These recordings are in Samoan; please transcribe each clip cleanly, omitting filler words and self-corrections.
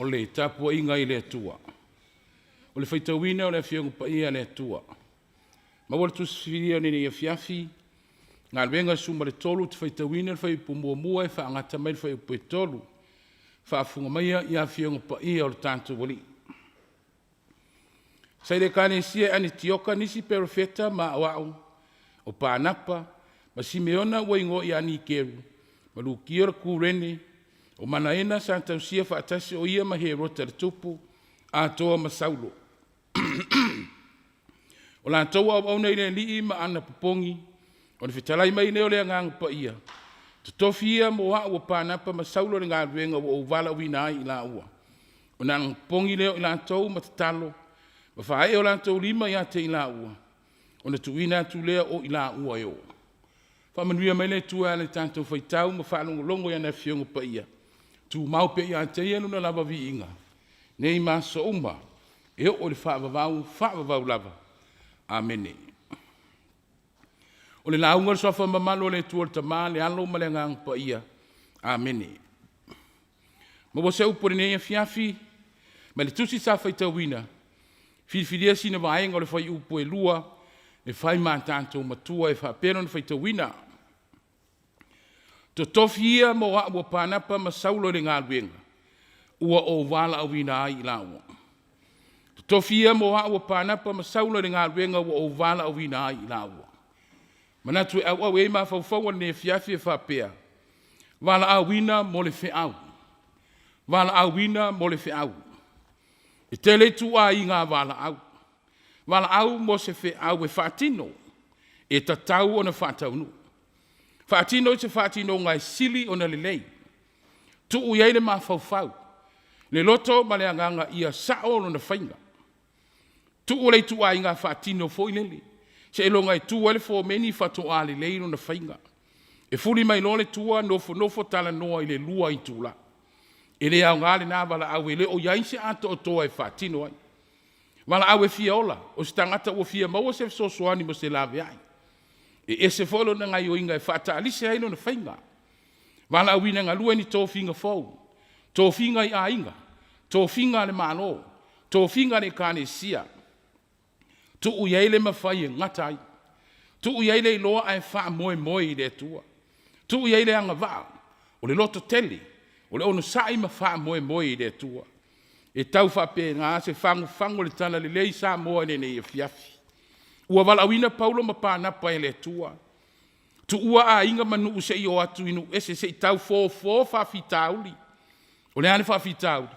le tapuaiga i le Atua. O le faitauina o le Afioga Paia a le Atua. Maua le Tusi Filia i lenei afiafi, Galuega 13, ou te faitauina le fuaiupu 1 e faagata mai le fuaiupu e 3. Faafofoga maia i Afioga Paia o le tatou Alii. Sa i le Ekalesia i Anitioka nisi perofeta ma aoao, o Panapa ma Simeona ua igoa ia Nikeru, ma Lukio le Kurene, o Manaena sa tausia faatasi o ia ma Herota le tupu, atoa ma Saulo. O latou auauna i le Alii ma ana popogi, o le fetalai mai lea o le Agaga Paia, totofi ia mo au o Panapa ma Saulo le galuega ua ou valaauina ai i laua. Ona anapopogi lea o i latou ma tatalo, ma faaee o latou lima ia te i laua, ona tuuina atu lea o i laua e o. Faamanuia mai le Atua i le tatou faitau ma faalogologo i ana Afioga Paia, tumau pea ia te Ia lona lava viiga, nei ma aso uma, e oo i le faavavau, faavavau lava. Amene. O le lauga a le Suafa mamalu o le Atua le Tama, le Alo ma le Agaga Paia. Amene. Maua se upu i lenei afiafi mai le tusi sa faitauina, filifilia sina vaega o le fuaiupu e 2 e fai ma tatou matua e faapea ona faitauina. Totofi ia mo au o Panapa ma Saulo i le galuega ua ou valaauina ai i laua. Totofi ia mo au o Panapa ma Saulo i le galuega ua ou valaauina ai i laua. Manatu e auau ai mafaufauga o lenei afiafi e faapea, valaauina mo le feau. Valaauina mo le feau. E tele ituaiga valaau. Valaau mo se feau e faatino, e tatau ona faataunuu. Faatino i se faatinoga e sili ona lelei. Tuu i ai le mafaufau, le loto ma le agaga ia sao lona faiga. Tuu le ituaiga faatino foi lele, seiloga e tu ai le fomeni faatoa lelei lona faiga. E fuli mai loa le tua nofonofo talanoa i le 2 itula. E le aoga lena valaau e le o i ai se atoatoa e faatino ai. Valaau e fia ola, o se tagata ua fia maua se fesoasoani mo se laveai. E ese foi lona gaoioiga e faataalise ai lona faiga. Valaauina e galue i ni tofiga fou, tofiga i aiga, tofiga a le Malo, tofiga a le Ekalesia. Tuu i ai le mafai e gata ai, tuu i ai le iloa ae faamoemoe i le Atua. Tuu i ai le agavaa, o le lototele, o le onosai ma faamoemoe i le Atua. E tau faapena se fagufagu o le talalelei Samoa i lenei afiafi. Ua valaauina Paulo ma Panapa e le Atua, tuua aiga ma nuu se i o atu i nuu ese se i tau fofo faafitauli. O le a le faafitauli?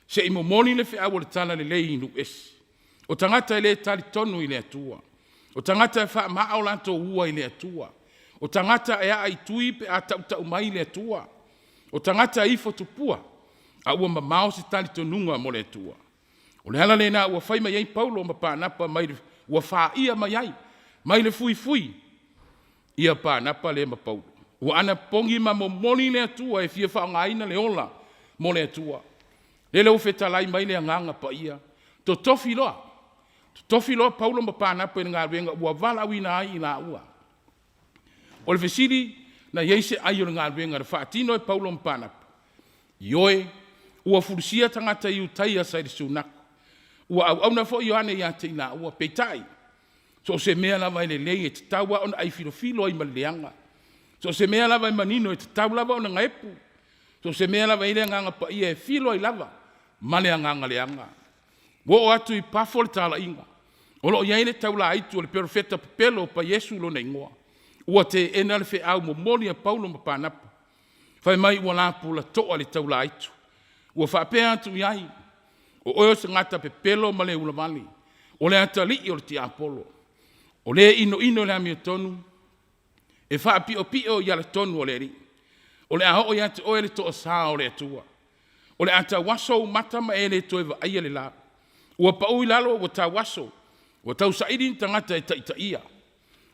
Se i momoli le feau o le talalelei i nuu ese. O tagata e le talitonu i le Atua, o tagata e faama'a o latou ua i le Atua, o tagata e aa i tui pe a tautau mai le Atua, o tagata e ifo tupua, a ua mamao se talitonuga mo le Atua. O le ala lena ua fai mai ai Paulo ma Panapa mai le, ua faia mai ai mai le fuifui ia Panapa lea ma Paulo. Ua anapopogi ma momoli le Atua e fia faaaogaina le ola mo le Atua. Lele ua fetalai mai le Agaga Paia, totofi loa, totofi loa Paulo ma Panapa i le galuega ua valaauina ai i laua. O le fesili, na i ai se ai o le galuega na faatino e Paulo ma Panapa? Ioe, ua fulisia tagata Iutaia sa i le sunago, ua auauna foi Ioane ia te i laua. Peitai, so o se mea lava e lelei e tatau lava ona aifilofilo ai ma le leaga. So o se mea lava e manino e tatau lava ona gaepu. So o se mea lava e i ai le Agaga Paia e filo ai lava ma le agaga leaga. Ua oo atu i Pafo le talaiga, o lo o i ai le taulaitu o le perofeta pepelo o Paiesu lona igoa. Ua teena le feau momoli a Paulo ma Panapa, fai mai ua lapulatoa le taulaitu. Ua faapea atu i ai, o oe o se tagata pepelo ma le ulavale, o le atalii o le tiapolo, o le inoino i le amiotonu, e faapiopio i alatonu a le Alii. O le a oo ia te oe le toasa o le Atua. O le a tauaso ou mata ma e le toe vaaia le la. Ua pau i lalo ua tauaso, ua tausaili ni tagata e taitaia.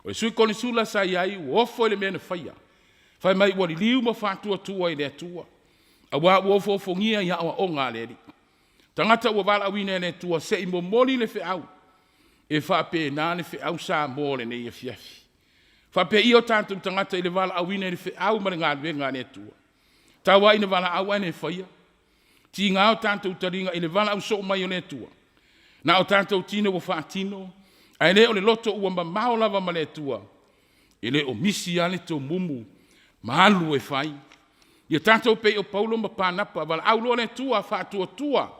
O le sui konesula sa i ai ua ofo i le mea na faia, fai mai ua liliu ma faatuatua i le Atua, aua ua ofoofogia i aoaoga a le Alii. Tagata ua valaauina e le Atua se i momoli le feau, e faapena le feau Samoa o lenei afiafi. Faapea o tatou tagata i le valaauina i le feau ma le galuega a le Atua. Tau lava ina valaau ae le faia. Tiga o tatou taliga i le valaau soo mai o le Atua, na o tatou tino ua faatino, ae le o le loto ua mamao lava ma le Atua. E le o misi lava le tomumu ma alu e fai. Ia tatou pei o Paulo ma Panapa, valaau loa le Atua, faatuatua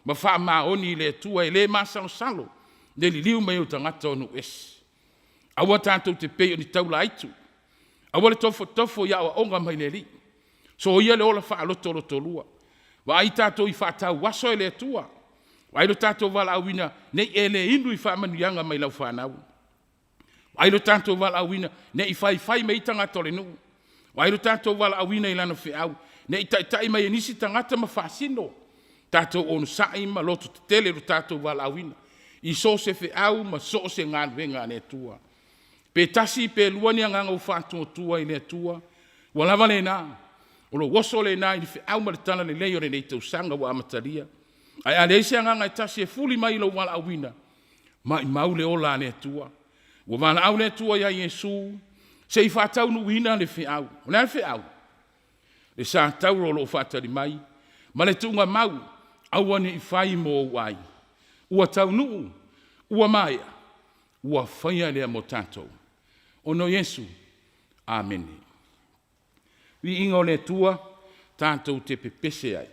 ma faamaoni i le Atua, e le masalosalo le liliu mai o tagata o nuu ese. Aua tatou te pei o ni taulaitu, aua le tofotofo i aoaoga mai le Alii. Soia le ola faalotolotolua. Vaai tatou i faatauaso e le Atua. Vaai lo tatou valaauina, ne i e le inu i faamanuiaga mai lau fanau. Vaai lo tatou valaauina, ne i faifai mai ai tagata o le nuu. Vaai lo tatou valaauina i lana feau, ne i taitai mai e nisi tagata ma faasino. Tatou onosai ma lototetele lo tatou valaauina i so o se feau ma so o se galuega a le Atua. Pe tasi pe lua ni agaga ua faatuatua i le Atua, ua lava lena. O lou oso lena i le feau ma le talalelei o lenei tausaga ua amatalia. Ae a leai se agaga e tasi e fuli mai i lou valaauina, maumau le ola a le Atua. Ua valaau le Atua ia Iesu se i faataunuuina le feau. O le a le feau? Le sa taua o lo o faatali mai ma le tuugamau, aua ne i fai mo ou aiga. Ua taunuu, ua maea, ua faia lea mo tatou. Ona o Iesu. Amene. Viiga o le Atua, tatou te pepese ai.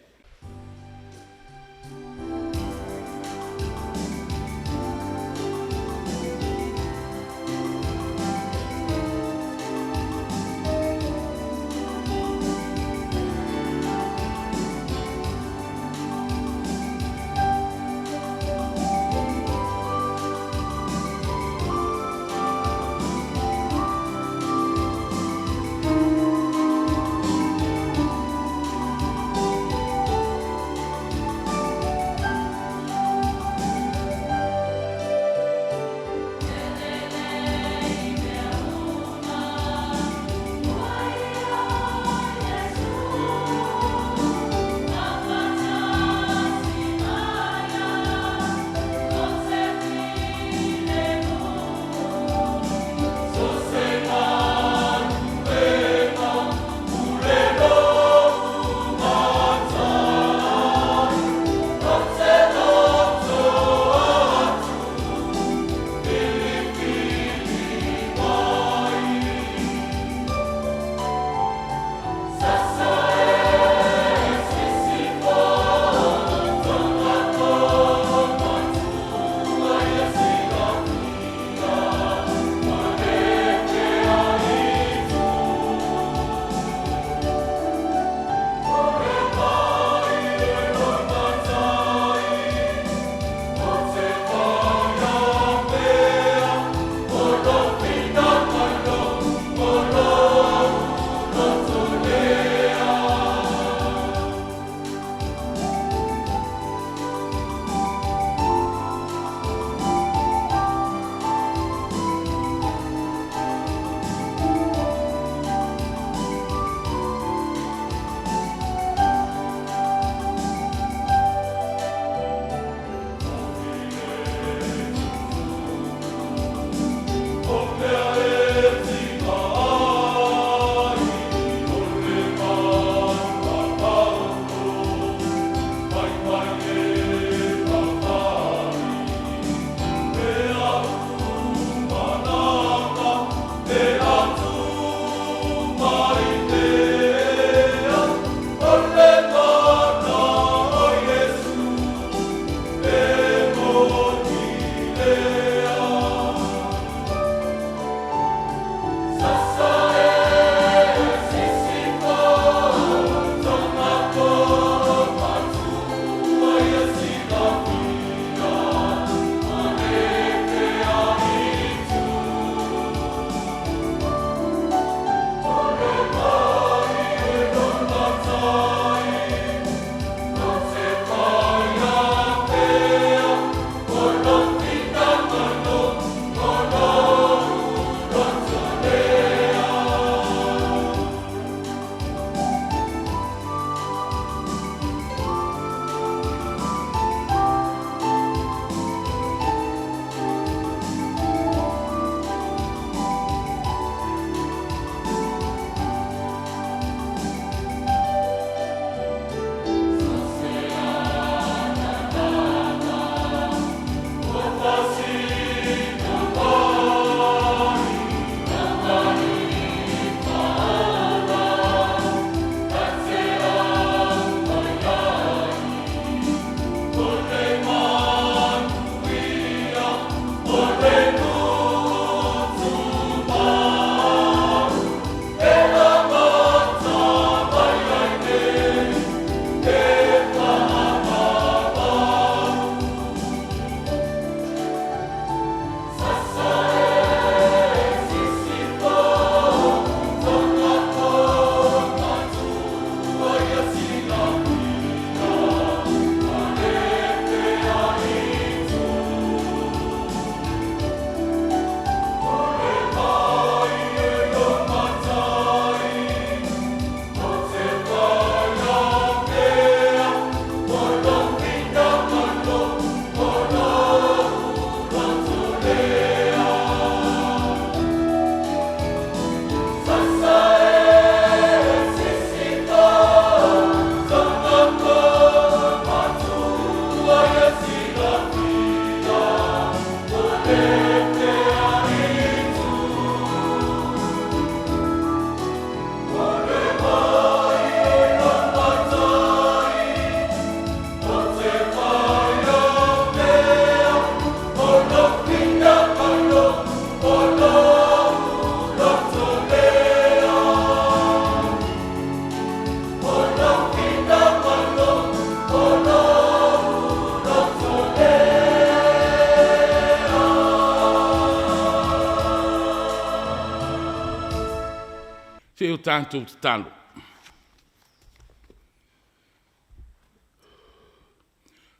tatou tatalo.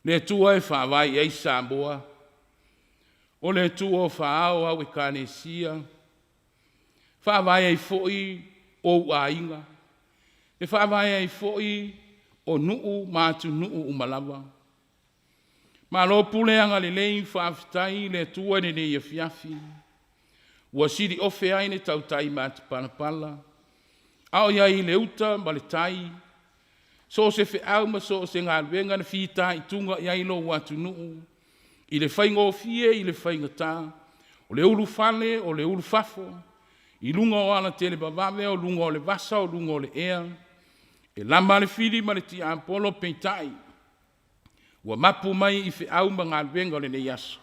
Le Atua e faavae i ai Samoa, o le Atua o faaao au Ekalesia, faavae ai foi ou aiga, e faavae ai foi o nuu ma atunuu uma lava. Malo pule agalelei, faafetai i le Atua i lenei afiafi ua siliofe ai le tautai matapalapala a o i ai i le uta ma le tai, so o se feau ma so o se galuega na fitaituga i ai lou atunuu i le faigofie i le faigata, o le ulufale o le ulufafo, i luga o alatelevavave, o luga o le vasa, o luga o le ea, e lama le fili ma le tiapolo, peitai ua mapu mai i feau ma galuega o lenei aso.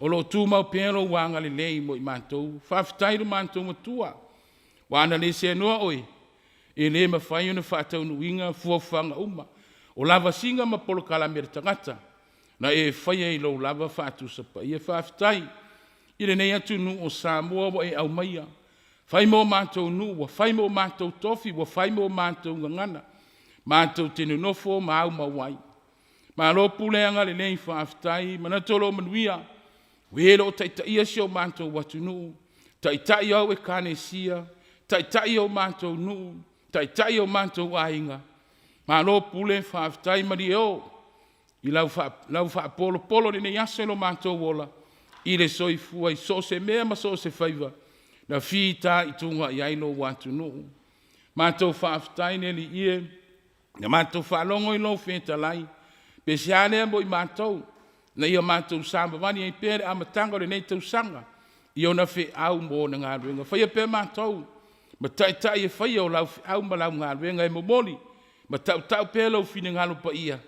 O lo o tumau pea lou agalelei mo i matou. Faafetai i lo matou Matua, aua ana le seanoa oe, e le mafai ona faataunuuina fuafuaga uma. O lavasiga ma polokalame a le tagata, na e faia i lou lava faatusa paia. Faafetai i lenei atunuu o Samoa ua e aumaia, fai mo matou nuu, ua fai mo matou tofi, ua fai mo matou gagana, matou te nonofo ma aumau ai. Malo pule agalelei, faafetai. E manatu o lo o manuia e o lo o taitaia si o matou atunuu, taitai o au Ekalesia, taitai o matou nuu, taitai o matou aiga, malo pule faafetai. Malie o i lau faapolopolo i lenei aso i lo matou ola i le soifua i so o se mea ma so o se faiva na fitaituga i ai lou atunuu. Matou faafetai le Alii e, na matou faalogo i lou fetalai, pe seā lea mo i matou, ina ia matou savavali ai pea i le amataga o lenei tausaga i ona feau ma ona galuega. Faia pea matou ma taitai e faia o lau feau ma lau galuega e momoli ma tautau pea lou finagalo paia,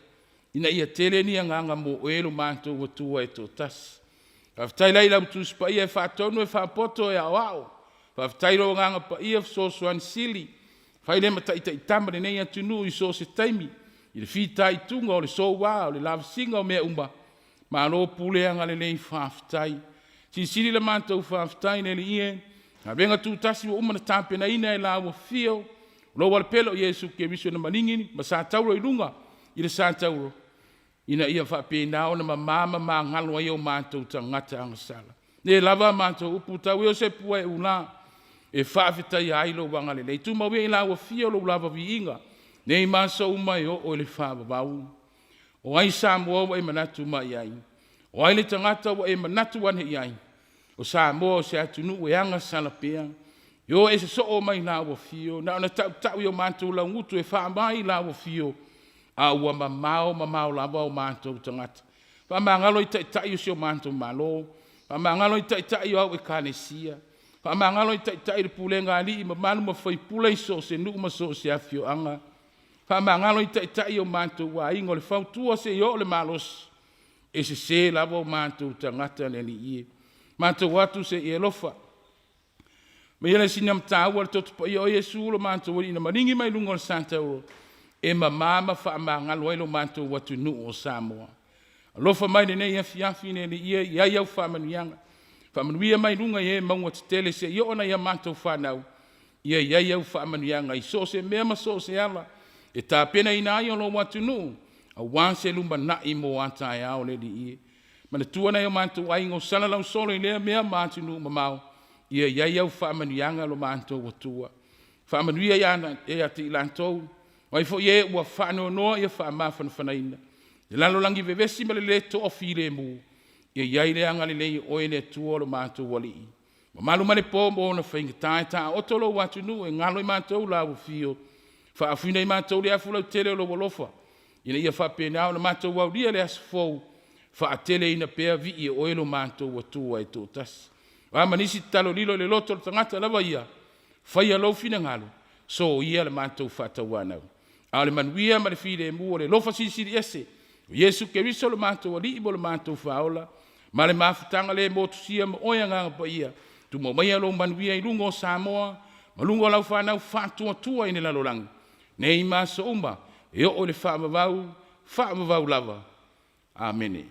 ina ia tele ni agaga mo oe lo matou Atua e toatasi. Faafetai la i lau Tusi Paia e faatonu e faapoto e aoao, faafetai i lou Agaga Paia Fesoasoani Sili, fai lea ma taitaitama i lenei atunuu i so o se taimi i le fitaituga o le soua, o le lavasiga o mea uma, malo pule agalelei, faafetai. Silisili la matou faafetai le Alii e i galuega tutasi ua uma ona tapenaina i lau afio, lou alo pele o Iesu Keriso na maligi ma sa tauro i luga i le sa tauro, ina ia faapena ona mama ma magalo ai o matou tagata agasala. E le lava a matou upu, tau ia o se pua e ula e faafetaia ai lou agalelei. Tumau ia i lau afio lou lava viiga nei ma aso uma e oo i le faavavau. O ai Samoa ua e manatu mai i ai? O ai le tagata ua e manatu ane i ai? O Samoa o se atunuu e agasala pea, e o ese soo mai lau afio, na ona tautau i o matou laugutu e faava i lau afio, a ua mamao mamao lava o matou tagata. Faamagalo ai Taitai o si o matou Malo, faamagalo ai Taitai o au Ekalesia, faamagalo ai Taitai o le pulega a alii mamalu ma faipule i so o se nuu ma so o se afioaga, faamagalo ai Taitai o matou aiga, o le fautua seia oo i le malosi, e sese lava o matou tagata le Alii e. Matou o atu se i e alofa aumaia le sina mataua le Toto Paia o Iesu lo matou Alii na maligi mai luga o le sa tauro e mama ma faamagalo ai lo matou atunuu o Samoa. Alofa mai i lenei afiafi le Alii e, i ai au faamanuiaga, faamanuia mai luga i ia mauga tetele seia oo i a matou fanau, ia i ai au faamanuiaga i so o se mea ma so o se ala e tapenaina ai o lou atunuu aua se lumanai mo a taeao le Alii e. Manatua nai o matou aiga o salalau solo i lea mea ma atunuu mamao, ia i ai au faamanuiaga lo matou Atua. Faamanuia ia te i latou, o ai foi e ua faanoanoa ia faamafanafanaina le lalolagi vevesi ma le le toafilemu, ia i ai le agalelei o oe le Atua o lo matou Alii. Ua malu ma le po ma ona faigata e taoto lou atunuu e galo i matou lau afio, faafuina i matou le afu lautele o lou alofa, ina ia faapena ona matou aulia le aso fou, faateleina pea vii o oe lo matou Atua e toatasi. O a ma nisi tatalo lilo i le loto o le tagata lava ia, faia lou finagalo, soia le matou faatauanau. A o le manuia ma le filemu o le alofa silisili ese o Iesu Keriso lo matou Alii ma lo matou Faaola, ma le mafutaga le motusia ma oe Agaga Paia, tumau maia lou manuia i luga o Samoa ma luga o lau fanau faatuatua i le lalolagi, nei ma aso uma e oo i le faavavau, faavavau lava. Amene.